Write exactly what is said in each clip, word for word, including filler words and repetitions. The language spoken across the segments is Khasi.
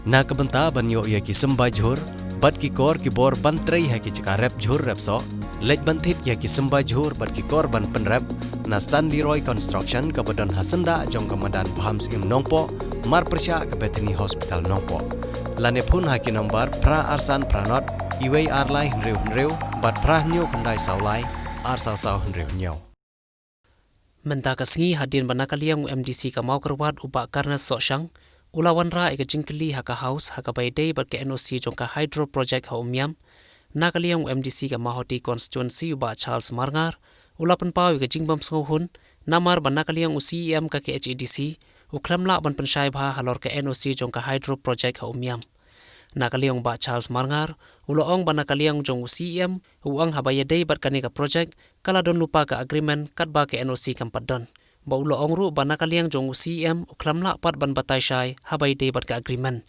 Na ka bynta ban ïoh ïa ki symbai jhur bad ki kor ki bor ban trei ha ki jaka rep jhur rep soh, leit ban thied ïa ki symbai jhur bad ki kor ban pynrep na Stanley Roy Construction kaba don ha syndah jong ka madan Bham Syiem Nongpoh, marpyrshah ka Bethany Hospital Nongpoh. Lane phone ha ki nombar phra ar san phra nod, iwei ar lai hynriew hynriew bad phra hynñiew khyndai saw lai, ar saw saw hynriew hynñiew. Mynta ka sngi hadien ba na ka liang u M D C ka Mawkyrwat u Bah Carnes Sohshang u la wanrah ïa ka jingkylli ha ka House ha kaba ïadei bad ka N O C jong ka Hydro Project ha Umiam, na ka liang u M D C ka Mawhati Constituency u Bah Charles Marngar u la pynpaw ïa ka jingbym sngewhun namar ba na ka liang u C E M ka K H A D C u khlem lah ban pynshai bha halor ka N O C jong ka Hydro Project ha Umiam. Na ka liang u Bah Charles Marngar u la ong ba na ka liang jong u C E M u ong haba ïadei bad kane ka project ka la don lypa ka agreement katba ka N O C kam pat don. Ba u la ong ruh ba na ka liang jong u C E M u khlem lah pat ban batai shai haba ïadei bad ka agreement.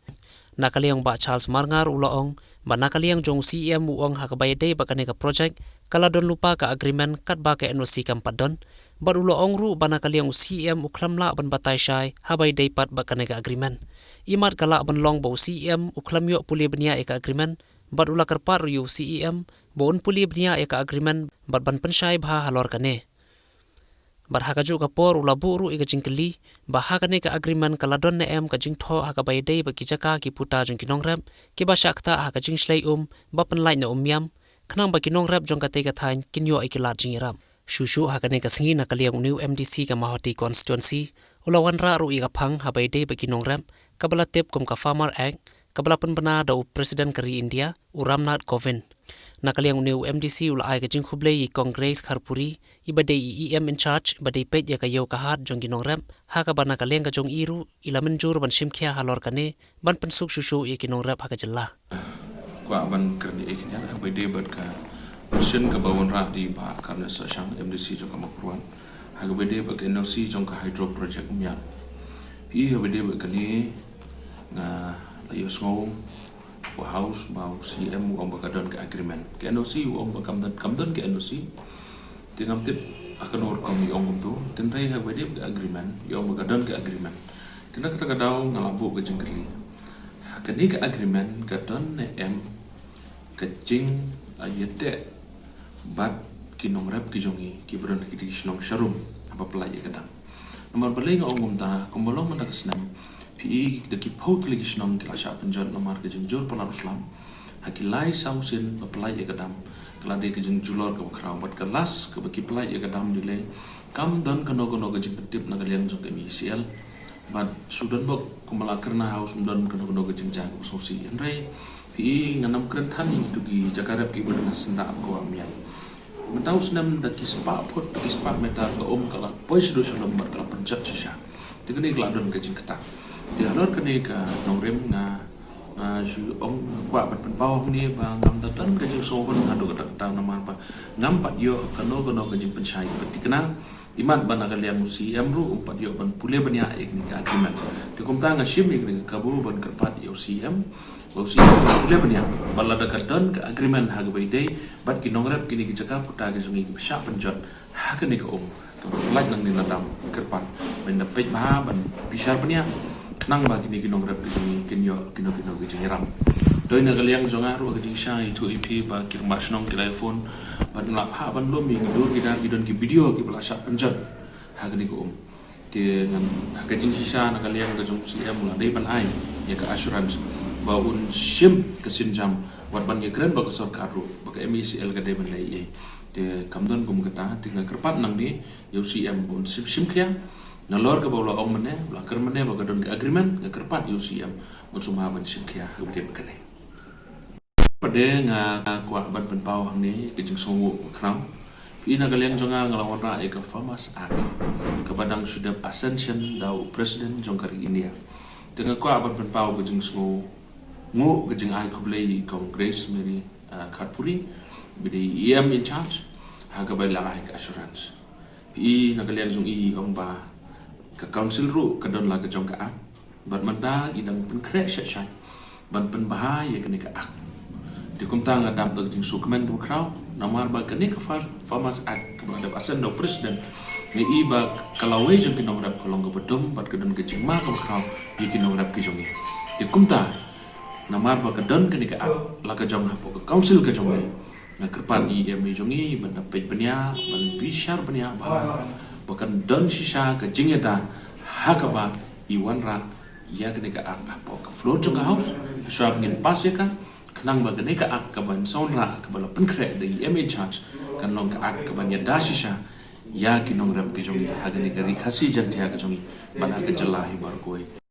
Na ka liang u Bah Charles Marngar u la ong ba na ka liang jong u C E M u ong ha kaba ïadei bad kane ka project ka la don lypa ka agreement katba ka N O C kam pat don. Bad u la ong ruh ba na ka liang u C E M u khlem lah ban batai shai haba ïadei pat bad kane ka agreement. Imat ka lah ban long ba u C E M u khlem ïoh pule bniah ïa ka agreement, bad u la kyrpad ruh ïa u C E M ba un pule bniah ïa ka agreement bad ban pynshai bha halor kane. Bad ha kajuh ka por u la buh ruh ïa ka jingkylli ba ha kane ka agreement ka la don ne em ka jingthoh ha kaba ïadei bad ki jaka ki puta jong ki nongrep kiba shah ktah ha ka jingshlei um ba pynlait na Umiam, khnang ba ki nongrep jong katei ka thaiñ kin ïoh ïa ki lad jingïarap. Shuh shuh ha kane ka sngi na ka liang une u M D C ka Mawhati Constituency u la wanrah ruh ïa ka phang haba ïadei bad ki nongrep kaba la tip kum ka Farmer Act kaba la pynbna da u President ka ri India u Ramnath Kovind. Na ka liang une u M D C u la ai ka jingkhublei ïa i Kong Grace Kharpuri iba dei i E M in charge iba dei peit ïa ka ïew ka hat jong ki nongrep, ha kaba na ka liang ka jong i ruh i la mynjur ban shim khia halor kane ban pynsuk shuh shuh ïa ki nongrep ha ka jylla. Kwah ban kren ïa kine ha kaba ïadei bad ka motion kaba wanrah da i Bah Carnes Sohshang, M D C jong ka Mawkyrwat, ha kaba ïadei bad ka N O C jong ka Hydro Project Umiam. Phi i ha kaba ïadei bad kane nga la ïohsngew ba House ba u C M u ong ba ka don ka agreement. Ka N O C u ong ba kam don, kam don ka N O C. Te ngam tip ha kano rukom i ong kumto. Tynrai ha kaba ïadei bad ka agreement i ong ba ka don ka agreement. Te na kata ka daw nga la buh ka jingkylli. Ha kane ka agreement ka don ne em ka jing, ah, ïateh bad ki nongrep ki jong i kiba don ha ki shnong sharum haba pynlait ïa ka dam. Namar balei nga ong kumta, kumba long mynta ka snem phi i da ki phew tylli ki shnong ki la shah pynjot namar ka jingjur palat u slap. Ha ki lai saw sien ba pynlait ïa ka dam ka la dei ka jingjulor kaba khraw bad ka last kaba ki pynlait ïa ka dam de lei kam don kano kano ka jingpyntip na ka liang jong ka M E C L. Bad shu don bok kumba la kren ha House, ym don kano kano ka jingjia kaba sngewsih. Hynrei phi i ngan ym kren than ïa kito ki jaka rep kiba don ha syndah ka wah Umiam. Mynta u snem da ki spah phut, da ki spah meter ka um ka la poi shaduh shalom bad ka la pynjot shisha. Te kane ka la don ka jingktah. Te halor kane ka nongrim nga, nga shu ong, nga kwah ban pynpaw hangne ba ngam da don ka jingsngewhun haduh katta katta namar ba ngam pat ïoh kano kano ka jingpynshai kaba thikna. Imat ba na ka liang u C M ruh um pat ïoh ban pule bniah ïa kane ka agreement. Te kumta nga shim ïa kane ka kabu ban kyrpad ïa u C M ba u C M ruh pule bniah ba lada ka don ka agreement ha kaba ïadei bad ki nongrep kine ki jaka puta ki jong ngi kiba shah pynjot ha kane ka um kaba pynlait nangne na dam, kyrpad ban da peit bha ban bishar bniah. Khnang ba kine ki nongrep ki jong ngi kin ïoh kino kino ki jingïarap. Dei na ka liang jong nga ruh ka jingshisha nga ïathuh ïa phi ba ki rangbah shnong ki la ïa phone bad nga la phah ban lum ïa ki dur ki dar ki don ki video kiba la shah pynjot ha kane ka um. Te ngan ha ka jingshisha na ka liang ka jong u C M u la dei ban ai ïa ka assurance ba un shim ka sienjam wat ban ïakren bad ka sorkar ruh ba ka M E C L ka dei ban leh ei ei. Te kam don kum kata, te nga kyrpad nangne ïa u C M ba un shim, shim khia. Nalor kaba u la ong mynne, u la kren mynne ba ka don ka agreement, nga kyrpad ïa u C M un sngewbha ban shim khia ha kaba dei ba kane. Pat de nga kwah ban pynpaw hangne ka jingsngewnguh kaba khraw. Phi i na ka liang jong nga nga la wanrah ïa ka Farmers Act kaba dang shu dep sanction da u President jong ka ri India. Te nga kwah ban pynpaw ka jingsngewnguh, ka jingai khublei ïa i Kong Grace Mary, ah, Kharpuri, ba dei E M in charge, ha kaba i la ai ka assurance. Phi i na ka liang jong i ong ba ka council ruh ka don la ka jong ka act. Bad mynta i dang pynkhreh shet shet ban pynbha ïa kane ka act. Te kumta nga dap da ka jingsngewkmen kaba khraw Namar ba kane ka Farmers Act kaba la dep assent da u President, nga i ba ka lawei jong ki nongrep ka long kaba dum bad ka don ka jingma kaba khraw ïa ki nongrep ki jong ngi. Te kumta, namar ba ka don kane ka Act la ka jong hapoh ka Council ka jong ngi, nga kyrpad ïa i M A jong ngi ban da peit bniah, ban bishar bniah bha, ba kan don shisha ka jingïada ha kaba i wanrah ïa kane ka Act hapoh ka floor jong ka House, shwa ba ngin pass ïa ka, khnang ba kane ka Act kaba ngi sa wanrah kaba la pynkhreh da i M A in charge kan long ka Act kaba ïada shisha ïa ki nongrep ki jong ngi ha kane ka Ri Khasi Jaiñtia ka jong ngi bad ha ka jylla hi baroh kawei.